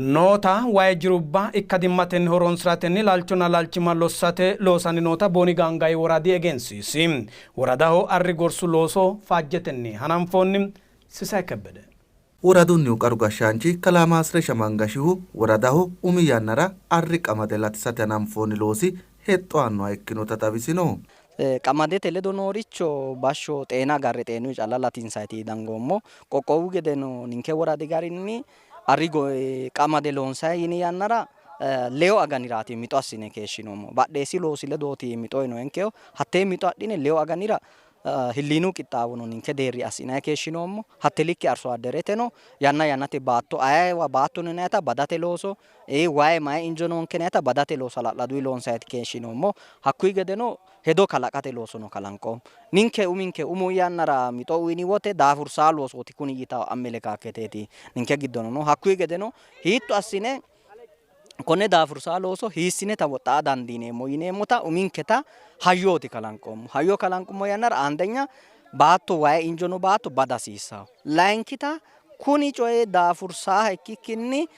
Noota wayi jirubba ikkadimmatenni horonsi'ratenni laalchonna laalchimma lossate loosanni noota Booni Gaangayi woradi egensiisi. Woradaho arri gorsu looso faajjetenni hananfoonni. Sisay Kebbede. Woradunnihu qaru gashshaanchi kalaa Maasresha Mangashihu woradaho umi yannara arri qamade latisate hananfoonni loosi hexxo aannoha ikkinota xawisino. Qamadete ledo nooricho bashsho xeena agarre xeenuyi calla latinsayti dangoommo. Qoqqowu gedeno ninke woradi garinni arri qamade loonsayi yini yannara leyo aganiraati mixo assine keeshshinoommo. Badheessi loosi ledooti mixo noonkehu. Hattee mixo adhine leyo aganira hilliinu qixxaawono ninke deerri assinanni keeshshinoommo. Hatte likke arso addereteno yanna yannate baatto ayewa baatto yinayita badate looso, wayi mayi injo noonke yinayita badate looso hala'laduyi loonsayti keeshshinoommo. Hakkuyi gedeno hedo kalaqate loosono kalanqoommo. Ninke uminke umu yannara mixo uyini wote daafursaa loosooti kuni yitawo amelekaketeeti ninke giddono no. Hakkuyi gedeno hiitto assine konne daafursaa looso hiissine woxxa dandiineemmo yineemmota uminketa hayyooti kalanqoommo. Hayyo kalanqummo yannara andenya baatto wayi injono baatto bada hasiissawo. Layinkita kuni coyi daafursaaha ikkikkinni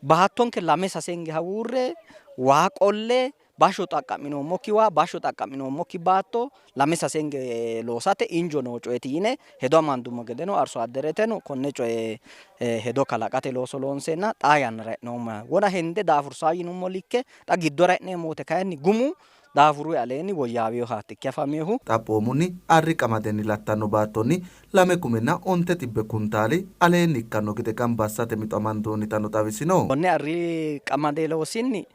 baattonke lame sasenge hawuurre waa qolle bashsho xaqqa'minoommokki waa bashsho xaqqa'minoommokki baatto lame sasenge loosate injo noo coyeeti yine hedo amandummo gedeno arso addereteno konne coye hedo kalaqate looso loonseenna xaa yannara e'noommo. Wona hende daafursaa yinummo likke xa giddora e'neemmo wote kayinni gumu daafuruyi aleenni woyyaaweyohaati ikke afaminohu. Xaphoomunni arri qamadenni lattanno baattonni 2,100 kuntaali aleenni ikkanno gide gamba assate mixo amandoonnitano xawisino. Konne arri qamade loosinni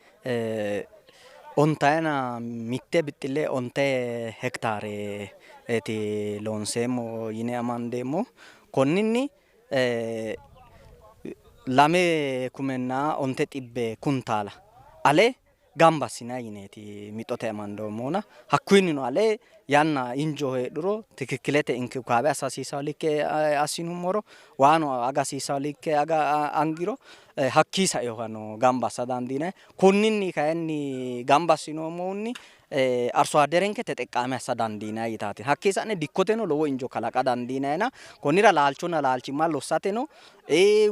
91 bixxille 9 hektaareeti loonseemmo yine amandeemmo. Konninni 2,900 kuntaala ale gamba assinanni yineeti mixote amandoommohuna. Hakkuyinnino ale yanna injo heedhuro tikikkilete inkibikaabe assa hasiissawo likke assinummoro waano aga hasiissawo likke aga angiro hakkii sainohano gamba assa dandiinanni. Konninni kayinni gamba assinoommohunni arso adderenke texeqqaame assa dandiinanni yitaati. Hakkii sa'ne dikkoteno lowo injo kalaqa dandiinannina konnira laalchonna laalchimma lossateno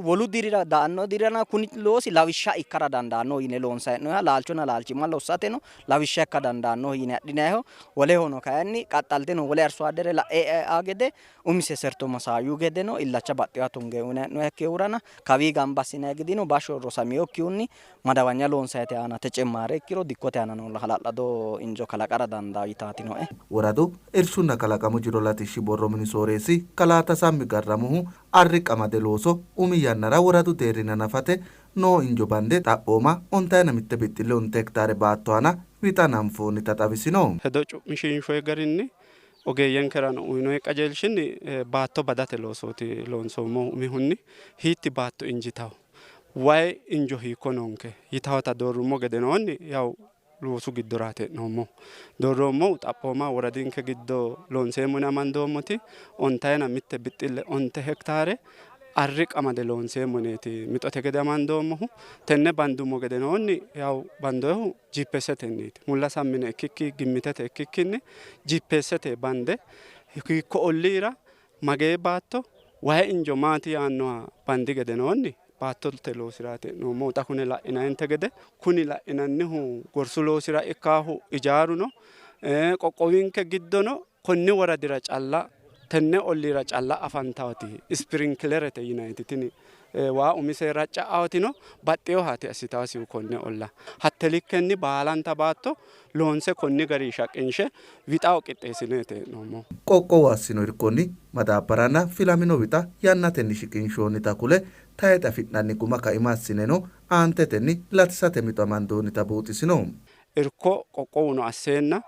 wolu dirira daanno dirira kuni loosi lawishsha ikkara dandaanno yine loonsanni hee'noonniha laalchonna laalchimma lossateno lawishsha ikka dandaanno yine adhinanniho. Wolehono kayinni qaxxalteno wole arso addere la'e e'a gede umise serto masaayu gedeno illacha baxxinoha tunge uyinanni hee'noonniha kawii gamba assinanni gidino bashsho rosaminokkihunni madawanya loonsayite aana tecemmaare ikkiro dikkote aana noo hala'lado injo kalaqara dandaa yitaati nooe. Woradu irshunna kalaqamu jiro latishshi borro mini sooreessi kalaa Tasammi Garramuhu arri qamade looso umi yannara woradu deerrinni hanafate noo injo bande xaphooma 91 bixxille 9 hektaare baatto aana wixa hananfoonnita xawisino. Hedo cu'mishiinshoyi garinni ogeeyyenkerano uyinoyi qajeelshinni baatto badate loosooti loonsoommohu. Umihunni hiitti baatto injitawo, wayi injo hiikko noonke yitawota doorrummo gedenoonni yawu loosu giddoraati hee'noommohu. Doorroommohu xaphooma woradinke giddo loonseemmo yine amandoommoti 91 bixxille 9 hektaare arri qamade loonseemmo yineeti mixote gede amandoommohu. Tenne bandummo gedenoonni yawu bandoyihu GPS-tenniiti. Mulla sammine ikkikki gimmitete ikkikkinni GPS-te bande hiikko olliira magee baatto wayi injo maati yaannoha bandi gedenoonni baattote loosiraati hee'noommohu. Xa kune la'inayinte gede kuni la'inannihu gorsu loosira ikkaahu ijaaruno qoqqowinke giddono konni woradira calla tenne olliira calla afantawoti ispirinklerete yinanniti tini waa umise racca'awotino baxxeyohaati assitawosihu konne olla. Hatte likkenni baalanta baatto loonse konni gari shaqqinshe wixaho qixxeessineeti hee'noommohu. Qoqqowu assino irkonni madaabbaranna filamino wixa yannatenni shiqinshoonnita kule tayixe afi'nanni guma kaima assineno aantetenni latisate mixo amandoonnita buuxisino. Irko qoqqowuno asseenna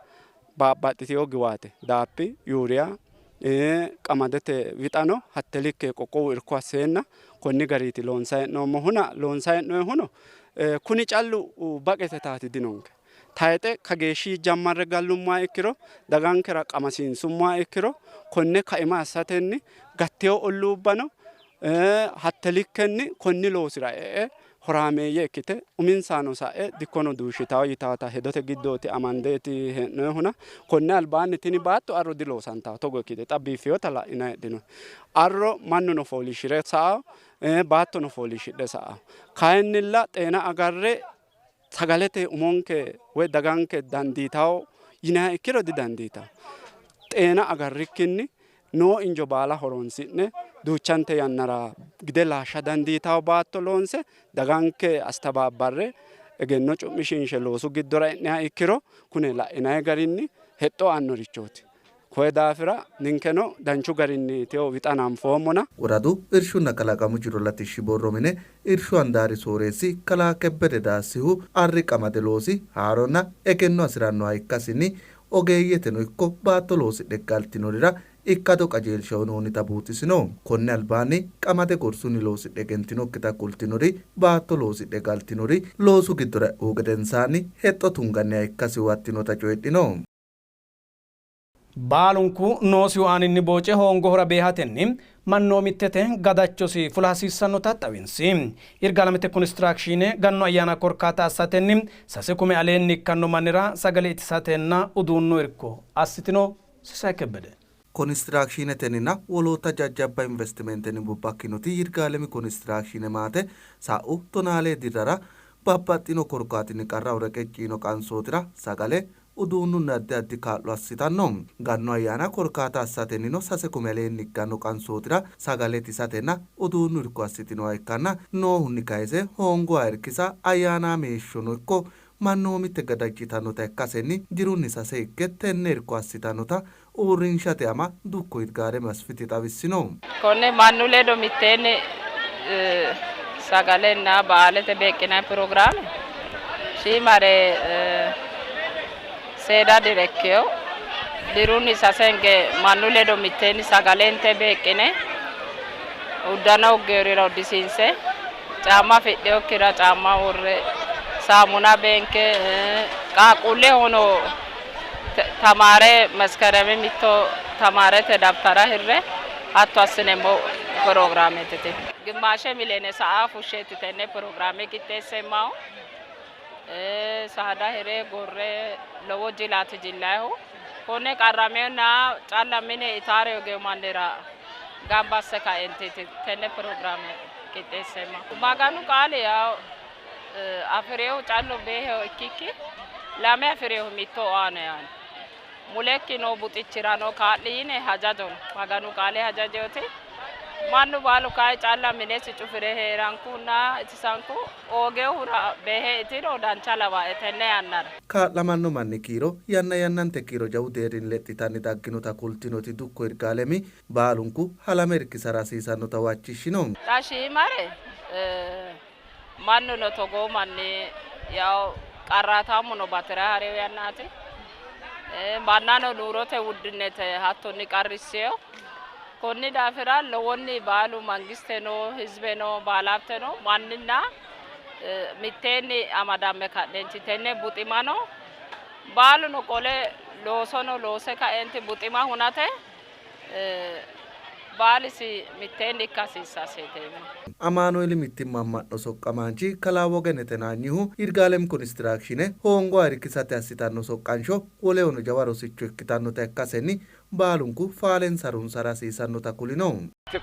babbaxxiteyo giwaate daappi, yuuriya, qamadete wixano hatte likke qoqqowu irko asseenna konni gariiti loonsanni hee'noommohuna loonsanni hee'noonnihuno kuni callu baqete taati dinonke. Tayixe kageeshshi jammarre gallummoha ikkiro dagankera qamasiinsummoha ikkiro konne kaima assatenni gatteyo olluubbano hatte likkenni konni loosira e'e horaameeyye ikkite uminsano sa'e dikkono duushshitawo yitawota hedote giddooti amandeeti hee'noyihuna. Konne albaanni tini baatto arro diloosantawo togo ikkite xa biiffiyota la'inanni heedhino. Arro mannuno fooliishshire sa'awo. Baattono fooliishshidhe sa'awo. Kayinnilla xeena agarre sagalete umonke woy daganke dandiitawo yiniha ikkiro didandiitawo. Xeena agarrikkinni noo injo baala horonsi'ne duuchante yannara gide laashsha dandiitawo baatto loonse daganke astabaabbarre egenno cu'mishiinshe loosu giddora e'niha ikkiro kune la'inanni garinni hexxo aannorichooti. Koye daafira ninkeno danchu garinni teyo wixa hananfoommona. Woradu irshunna kalaqamu jiro latishshi borro mine irshu handaari sooreessi kalaa Kebbede Daassihu arri qamade loosi haaronna egenno hasi'rannoha ikkasinni ogeeyyeteno ikko baatto loosidhe galtinorira ikkado qajeelsha uyinoonnita buuxisino. Konni albaanni qamade gorsunni loosidhe egentinokkita kultinori baatto loosidhe galtinori loosu giddora e'u gedensaanni hexxo tunganniha ikkasi huwattinota coyidhino. Baalunku noosihu aaninni booce hoongohura beehatenni mannoomittete gadachosi fula hasiissannota xawinsi. Yirgaalamete konistiraakshiine gannu ayyaana korkaata assatenni 3,000 aleenni ikkanno mannira sagale itisatenna uduunnu irko assitino. Sisay Kebbede. Konistiraakshiinetenninna woloota jajjabba investimentenni bobbakkinoti Yirgaalemi konistiraakshiine maate sa'u 12 dirrara babbaxxino korkaatinni qarraho reqecci yiino qansootira sagale, uduunnunna addi addi kaa'lo assitanno. Gannu ayyaana korkaata assatennino 3,000 aleenni ikkanno qansootira sagale itisatenna uduunnu irko assitinoha ikkanna noohunni kayise hoongoha irkisa ayyaanaameeshshono ikko mannoomitte gadachitannota ikkasenni dirunni 3 higge tenne irko assitannota uurrinshate ama dukko Yirgaalem Asfiti xawissino. Konne mannu ledo mitteenni sagalenna baalete beeqqinanni pirogiraame shiimare seeda diro ikkeyo dirunni 3 hinge mannu ledo mitteenni sagalente beeqqine uddano hoggeerira uddisiinse caamma afidhinokkira caamma worre saamuna beenke qaaqquullehono tamaare meskereme mitto tamaarete dabtara hirre hatto assineemmo pirogiraameti. Gimmaashe miliyoone sa'a fushsheeti tenne pirogiraame qixxeesseemmahu. Saada hire gorre lowo jilaati jillayihu. Konne qarramehunna calla mine itaare hogeyo mannira gamba asse kaeentiiti tenne pirogiraame qixxeesseemmahu. Maganu qaali yaw afi'reehu callu beeheho ikkikki lame afi'reehu mitto aano yaano. Mulekki noo buxichirano kaa'li yine hajajo no. Maganu qaali hajajooti. Mannu baalu kayi calla minesi cufire heerankunna itisanku hoogehura beehe itiro dancha lawae tenne yannara. Kaa'lamanno manni kiiro yanna yannante kiiro jawu deerrinni lexxitanni dagginota kultinoti dukko Yirgaalemi baalunku halame irkisara hasiisannota huwachishshino. Xa shiimare mannuno togoo manni yaw qarraataammuno batira hariyo yannaati. Mannano nurote wuddinete hattonni qarrisseyo. Konni daafira lowonni baalu mangisteno hizbeno baalaabteno manninna mitteenni amadamme ka'neenti tenne buximano baaluno qole loosono loose kaeenti buxima hunate baalisi mitteenni ikka hasiissaseeti. Amaanueeli mittimma amma'no soqqamaanchi kalaa Wogene Tenaanyihu Yirgaalem konistiraakshiine hoongoha irkisate assitanno soqqansho wolehono jawa rosicho ikkitannota ikkasenni baalunku faalensa harunsara hasiisannota kulino.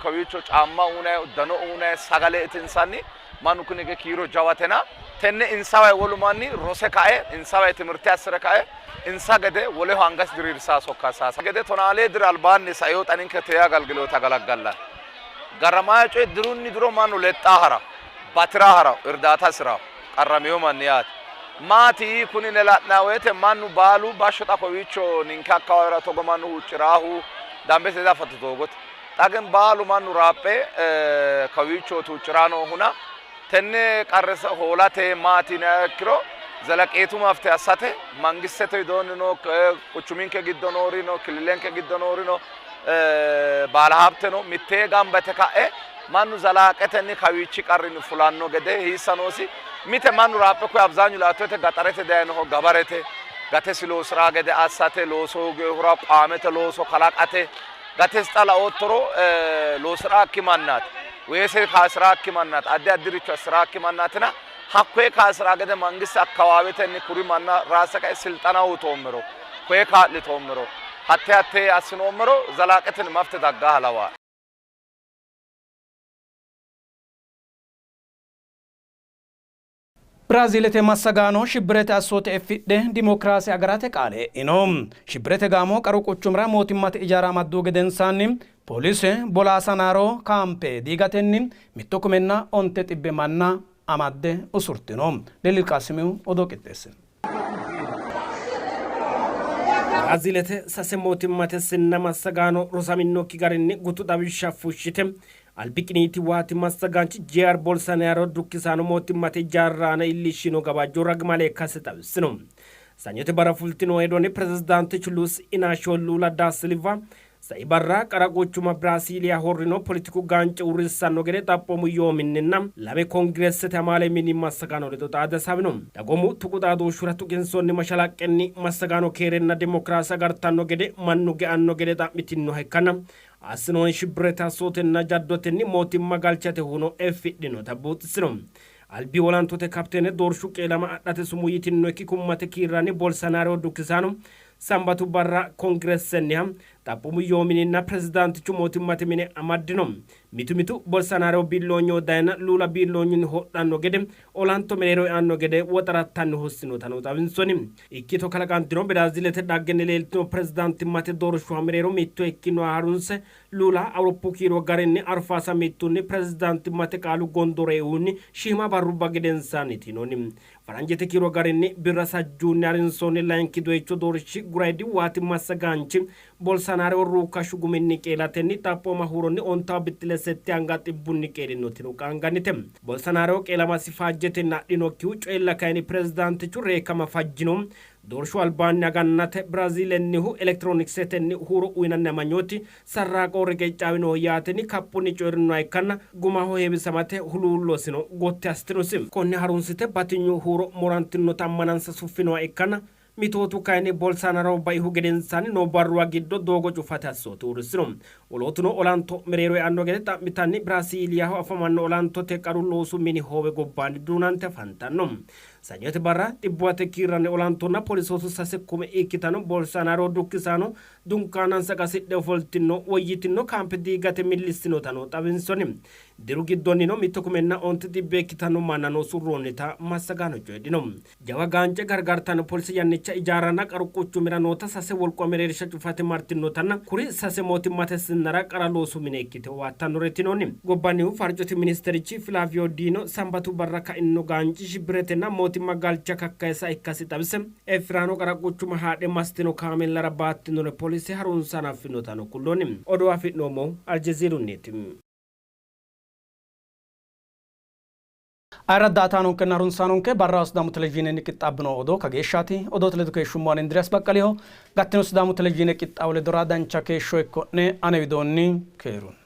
Kawiicho caamma uunay, uddano uunay, sagale itinsanni mannu kuni kiiro jawatena tenne insawa wolu manni rose kae insawa timirte assire kae insa gede woleho angas diriirsaa sokka saasa gede 12 dira albaanni saeyo xaninke tee agalgiloota galaggalla garamaaya coye dirunni diro mannu lexxaa hara batiraa hara irdaata sira qarrameyo manni yaate maati kuni ne la'naa woyte mannu baalu bashsho xa kowiicho ninke akkawaawira togo mannu huucciraahu dambete dafatu doogote xa baalu mannu raaphe kawiicho huucciraa noohuna tenne qarrisa hoolate maati yiniha ikkiro zelaqeetu mafte assate mangistete widoonni no quchuminke giddo noori no kililenke giddo noori no baalahabte no mittee gamba yite ka'e mannu zalaaqetenni kawiichi qarrinni fulanno gede hiissa noosi mite mannu raaphe koye abzaanyu laattote gaxarete dayinoho gabarete gatesi loosiraa gede assate looso hooginohura qaamete looso kalaqate gatesi xa laoottoro loosiraakki mannaati weese kaasiraakki mannaati addi addiricho assiraakki mannaatina hakkoye kaasiraa gede mangiste akkawaawetenni kuri manna raassa kae silxana uyitoommero koye kaa'litoommero hatte hatte assinoommero zalaaqetenni mafte daggaa lawaa. Biraazilete massagaano shibbirete assoote effidhe dimokiraase agarate qaale e'ino. Shibbirete gaamo qaru quchumira mootimmate ijaara amadduhu gedensaanni polise Bolaasanaaro kaampe diigatenni mitto kumenna onte xibbe manna amadde usurtino. Lelil Qaasimihu odoo qixxeessino. Biraazilete sase mootimmate sinna massagaano rosaminokki garinni gutu xawishsha fushshite Albi qiniiti waati massagaanchi Jear Bolsonaro dukkisaano mootimmate ijaarra aana iillishshino gawajjo ragimale ikkase xawissino. Sanyote barra fultino hedonni pirezidaantichu Luis Inacio Lula da Silva sai barra qara quchuma Brasiiliya horrino poletiku gaance uurrissanno gede xaphoomu yoo mininna lame kongireessete amaale mini massagaano ledo xaade hasaawino. Dagoomu tuqu xaadooshshura tuqinsoonni mashalaqqenni massagaano keerenna dimokiraase agartanno gede mannu geanno gede xa'mitinnoha ikkanna Assinoonni shibbirete assootenna jaddotenni mootimma galchate huno effidhinota buuxisino. Albi olantote kapteene doorshu qeelama adhate sumuu yitinnoikki kummate kiirranni Bolsanario dukkisaano Sambatu barra Kongiressenniha xaphoomu yoo mininna pirezidaantichu mootimmate mine amaddino. Mitu mitu Bolsanario biilloonyeho dayna Lula biilloonyunni ho'lanno gede olanto mereero e'anno gede woxarattanni hossinotano xawinsoonni. Ikkito kalaqantino Biraazilete dhaggenni leeltino pirezidaantimmate doorshuwa mereero mitto ikkinoha harunse Lula Awuroppu kiiro garinni Arfaasa mittunni pirezidaantimmate qaalu gondooro eihunni shiima barrubba gedensaanniiti yinoonni. Faranjete kiiro garinni birra sajjuunni harinsoonni layinki doyicho doorshi Guraydi waati massagaanchi Bolsanario ruukkashshu guminni qeelatenni xaphooma huuronni ontawo bixxile sette anga xibbunni qeelinotino qaangannite. Bolsanario qeelamasi faajjetenni adhinokkihu coyilla kayinni pirezidaantichu reekkama fajjino. Doorshu albaanni agannate Biraziilennihu elektiroonikisetenni huuro uyinanni amanyooti sarraaqo reqeccaawinoho yaatenni kaphunni coyi'rinoha ikkanna gumaho heewisamate huluullosino gotti assitinosi. Konne harunsite batinyu huuro moorantinota ammanansa suffinoha ikkanna Mitootu kayinni Bolsanaro baihu gedensaanni noo barruwa giddo doogo cufate assoote uurrissino. Wolootuno olanto mereero e'anno gede xa'mitanni Birasiiliyaho afamanno olantote qaru loosu mini hoowe gobbaanni duunante afantanno. Sanyote barra xibbuwate kiirranni olantonna polisootu 6,000 ikkitanno Bolsanaro dukkisaano dunkaanansa qasidhe ofoltino woyyitinno kaampe diigate millissinotano xawinsoni. Diru giddonnino mitto kumenna onte xibbe ikkitanno mannano usurroonnita massagaano coyidhino. Jawa gaance gargartanno polise yannicha ijaaranna qaru quchumira noota sase wolquwa mereersha cufate martinotanna kuri sase mootimmate sinnara qara loosu mine ikkite owaattannoreeti yinoonni. Gobbannihu farcote ministerichi Filaviyo Diino Sambatu barra kainno gaanci shibbiretenna mootimma galcha kakkayisa ikkasi xawise, effiraano qara quchuma haadhe massitino kaameellara baattinore polise harunsa hanaffinotano kulloonni. Odoo afi'noommohu Aljeziirunniiti. Ayirradda ataanonkenna harunsaanonke barraho Sidaamu Televizhiinenni qixxaabbino odoo kageeshshaati. Odoote ledo keeshshummo ani Indiriyaas Baqqaliho. Gattino Sidaamu Televizhiine qixxaawo ledora dancha keeshsho ikko'ne. Ane widoonni keerunni.